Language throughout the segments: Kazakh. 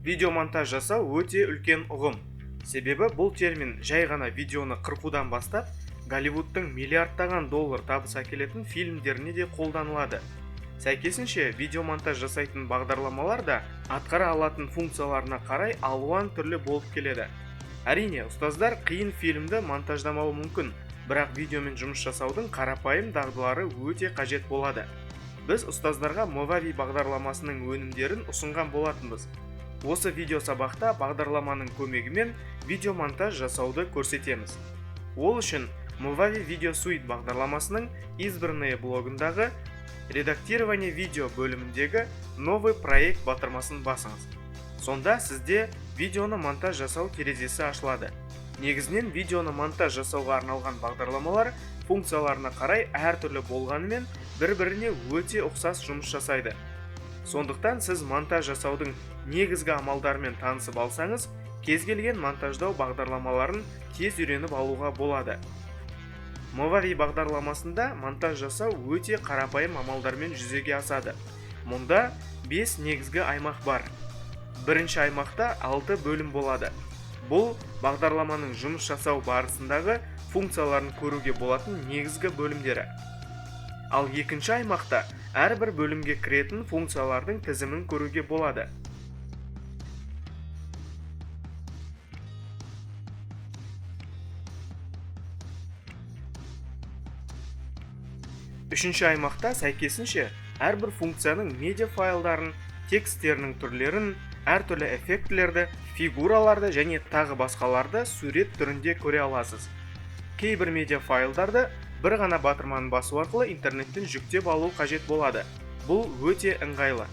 Видеомонтаж жасау өте үлкен ұғым. Себебі бұл термин жай ғана видеоны қырқудан бастап, Голливудтың миллиардтаған доллар табыс әкелетін фильмдеріне де қолданылады. Сәйкесінше, видеомонтаж жасайтын бағдарламалар да атқара алатын функцияларына қарай алуан түрлі болып келеді. Әрине, ұстаздар қиын фильмді монтаждамауы мүмкін, бірақ видеомен жұмыс жасаудың қарапайым дағдылары өте қажет болады. Біз ұстаздарға Movavi бағдарламасының өнімдерін ұсынған болатынбыз. Осы видео сабақта бағдарламаның көмегімен видеомонтаж жасауды көрсетеміз. Ол үшін Movavi Video Suite бағдарламасының «Избранные» блогындағы «Редактирование видео» бөліміндегі «Новый проект» батырмасын басыңыз. Сонда сізде видеоны монтаж жасау терезесі ашылады. Негізінен видеоны монтаж жасауға арналған бағдарламалар функцияларына қарай әртүрлі болғанымен, бір-біріне өте ұқсас жұмыс жасайды. Сондықтан сіз монтаж жасаудың негізгі амалдарымен танысып алсаңыз, кез келген монтаждау бағдарламаларын тез үйреніп алуға болады. Movavi бағдарламасында монтаж жасау өте қарапайым амалдармен жүзеге асады. Мұнда 5 негізгі аймақ бар. Бірінші аймақта 6 бөлім болады. Бұл бағдарламаның жұмыс жасау барысындағы функцияларын көруге болатын негізгі бөлімдері. Ал екінші аймақта әрбір бөлімге кіретін функциялардың тізімін көруге болады. Үшінші аймақта сәйкесінше әрбір функцияның медиа файлдарын, тексттерінің түрлерін, әртүрлі эффектілерді, фигураларды және тағы басқаларды сурет түрінде көре аласыз. Кейбір медиа файлдарды бір ғана батырманы басу арқылы интернеттен жүктеп алу қажет болады. Бұл өте ыңғайлы.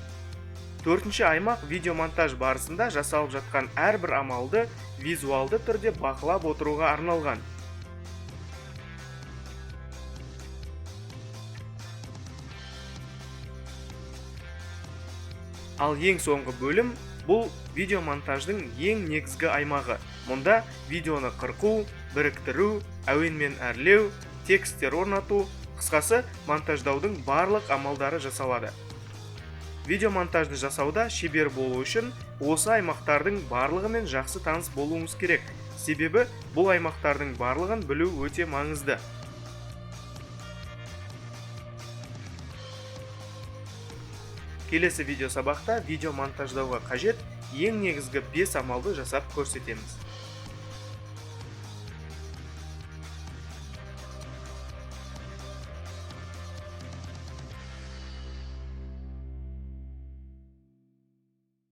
Төртінші аймақ видеомонтаж барысында жасалып жатқан әрбір амалды визуалды түрде бақылап отыруға арналған. Ал ең соңғы бөлім бұл видеомонтаждың ең негізгі аймағы. Мұнда видеоны қырқу, біріктіру, әуенмен әрлеу, тексттер орнату, қысқасы, монтаждаудың барлық амалдары жасалады. Видеомонтажды жасауда шебер болу үшін осы аймақтардың барлығымен жақсы таныс болуыңыз керек. Себебі бұл аймақтардың барлығын білу өте маңызды. Келесі видео сабақта видео монтаждауға қажет ең негізгі 5 амалды жасап көрсетеміз.